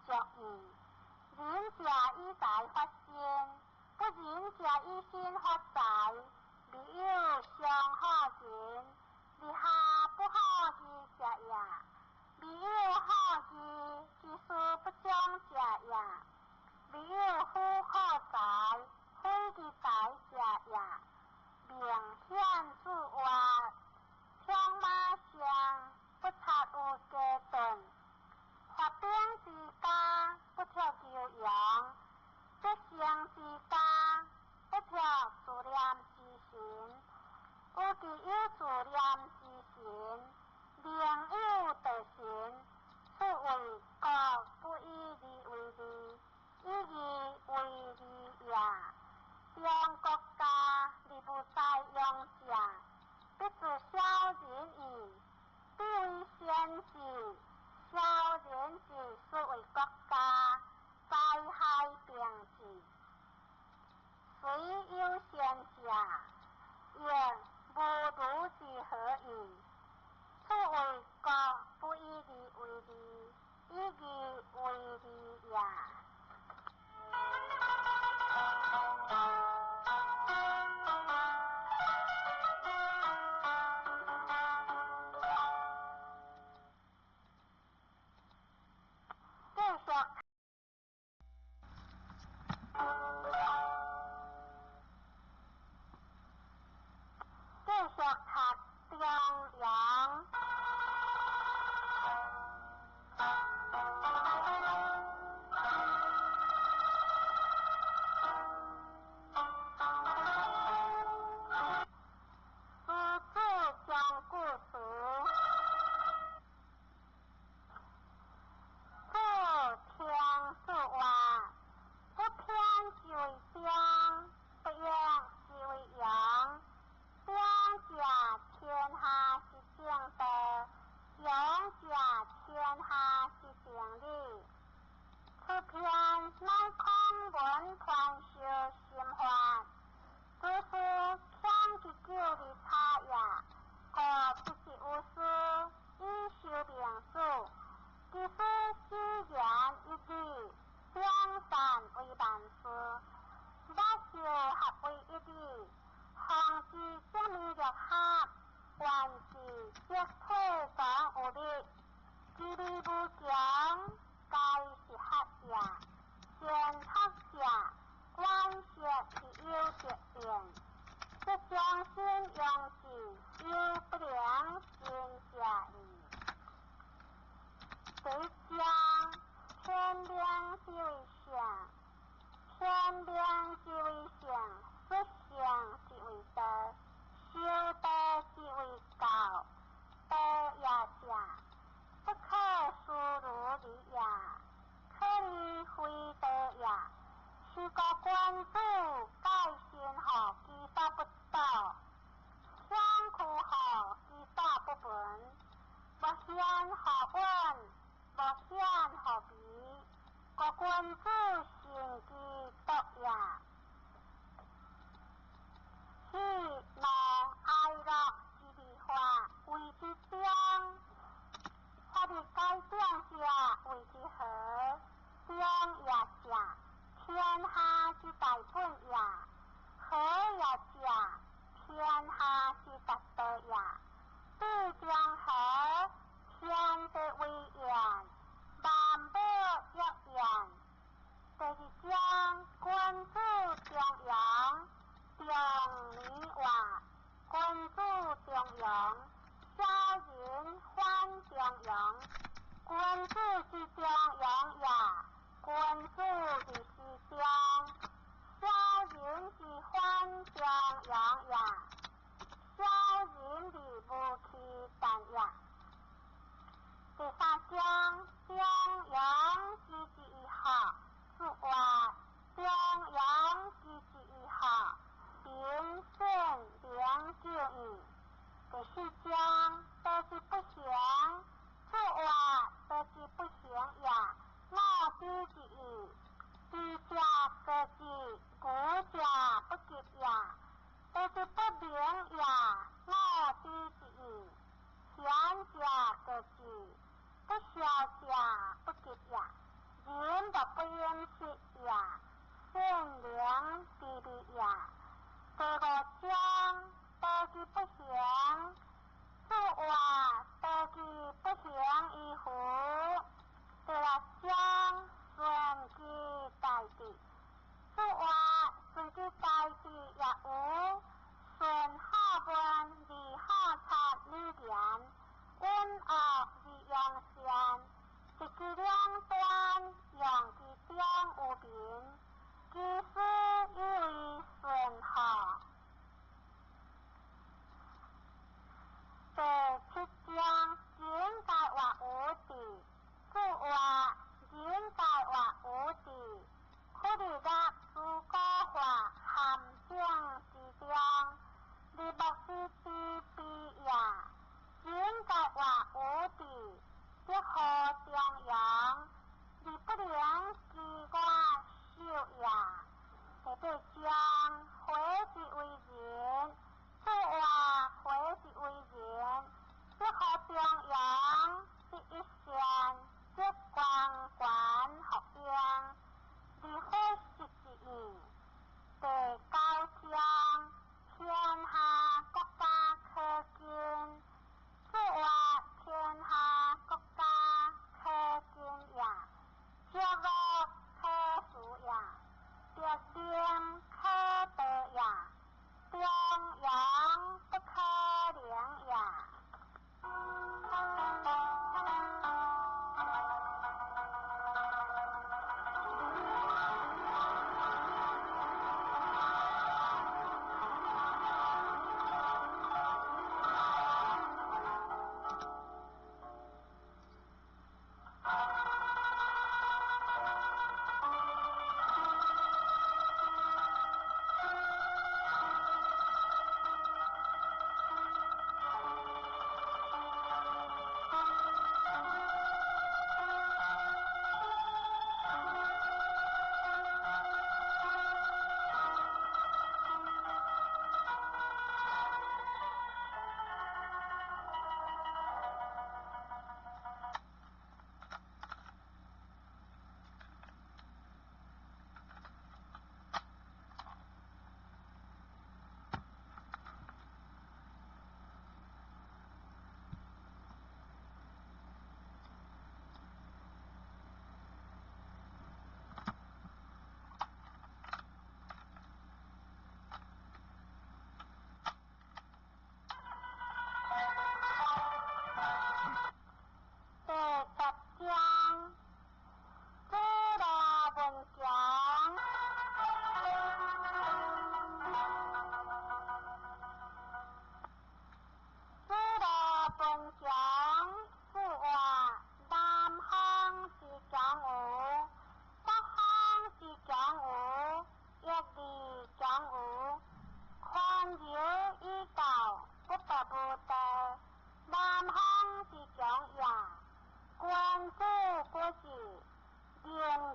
足矣。仁者以財發身，不仁者以身發財。未有上好仁，而下不好義者也。未有好義，其事不彰者也。未有夫好財，毀其財者也。明顯自活，強馬相，不察有家頓。發兵之家，不脫牛羊；結成之家，不脫自念之神。有其有自念之神，寧有道神。此謂國不以利為利，以義為利也。中國家而無財用者，必自小人矣。彼為先智，小人智是為國家，災害並至。雖有賢者，亦無如之何矣。此謂國不以利為利，以義為利也。繼續繼續讀中庸。師子講故事。子聽子話，不偏之為中，不逆之為陽。中者，天下之正道；陽者，天下之正理。此篇乃孔門傳授心法，祖師強其久而差也，故不是有師以修明主。其師只言一語，兩善為萬事，萬事合為一理，方知正義六合，萬事皆體總有力，其理無窮，皆是學也。善學者，觀色而有得變，則將心用之，猶不能盡者矣。第一章，天命之謂性，天命之謂性，不性之謂道，修道之謂教，道也者，不可思如理也，可以非道也。是故君子戒慎乎其所不睹，恐懼乎其所不聞，莫顯乎隱，莫顯乎微。故君子慎其獨也。喜怒哀樂之二法謂之中，法欲改變者謂之和。中也者，天下之大本也；和也者，天下之達道也。對中和，天地為焉，萬物欲焉。第二章，君子中庸，中年話，君子中庸，小人反中庸。君子之中庸也，君子而時中，小人之反中庸也。小人而無其但也。第三章，中庸之之以學，是話中庸之之以學，明聖明就義。第四章，道之不行，此話道之不行也，我知之義，知者過之，愚者不及也。道之不明也，我知之義，賢者過之，不肖者不及也。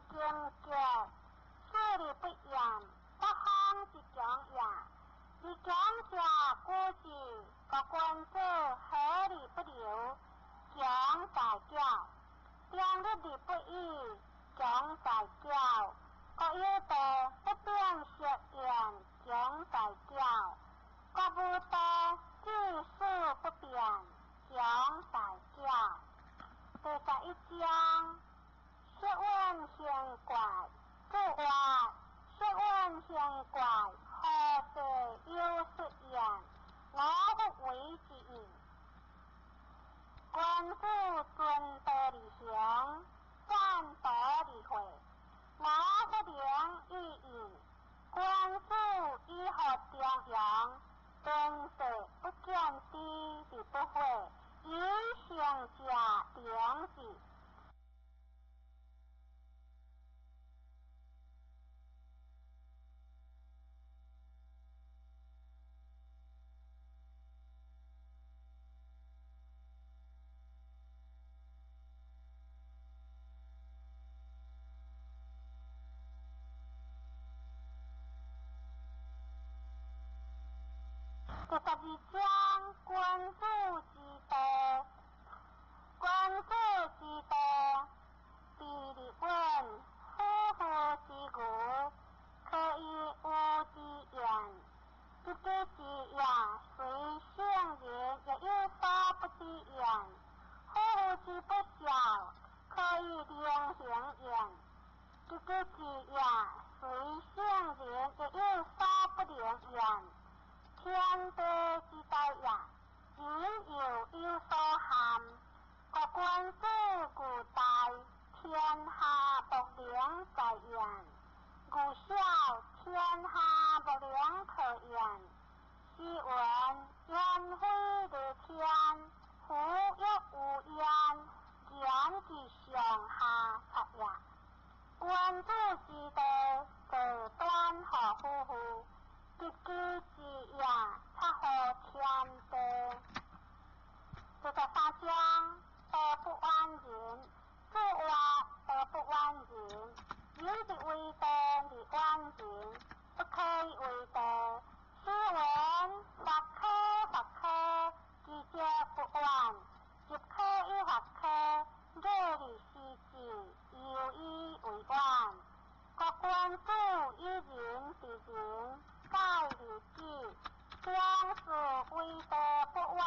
經結，勢而不厭，北方之強也。而強者孤之，國君子何而不流？強在矯。中立而不倚，強在矯。國有道，不變色焉，強在矯。國無道，治事不變，強在矯。第11章，色蘊形怪，注曰：色蘊形怪，何世有色焉？我復為之應。君子遵道而行，贊道而會。我復名以應。君子以乎中庸，敦道不見知而不悔，以成者良知。第12章，君子之道。君子之道，比日穩，夫婦之義，可以無之焉。知己之也，雖聖人，亦有所不知焉。夫婦之不孝，可以令行焉。知己之也，雖聖人，亦有所不能焉。天地之大也，人猶有所憾。國君子固大，天下莫能在焉；故小，天下莫能克焉。斯云：言非在天，夫欲無焉，言之上下策也。君子之道，道端乎夫婦。知己之也，察乎天地。第13章，道不遠人。注曰：道不遠人，人之為道而遠人，不可以為道。斯云：法可法可，其則不遠；入可以法可，禮而思之，猶以為遠。國君子以仁治人，改而己，將是為道不遠，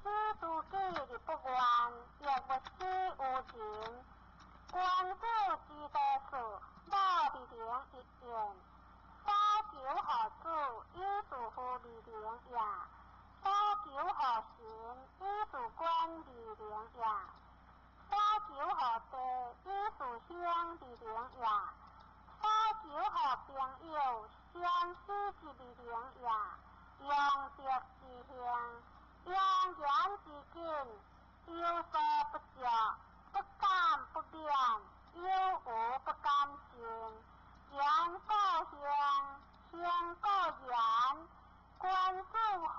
使諸己而不怨，亦勿使有人。君子之道是，莫而能一焉。所求何子，以事乎而能也；所求何神，以事君而能也；所求何地，以事兄而能也；所求何朋友，相思之而能也。用德之行，用言之谨，有所不著，不敢不免，有無不敢信。言過行，行過言。君子何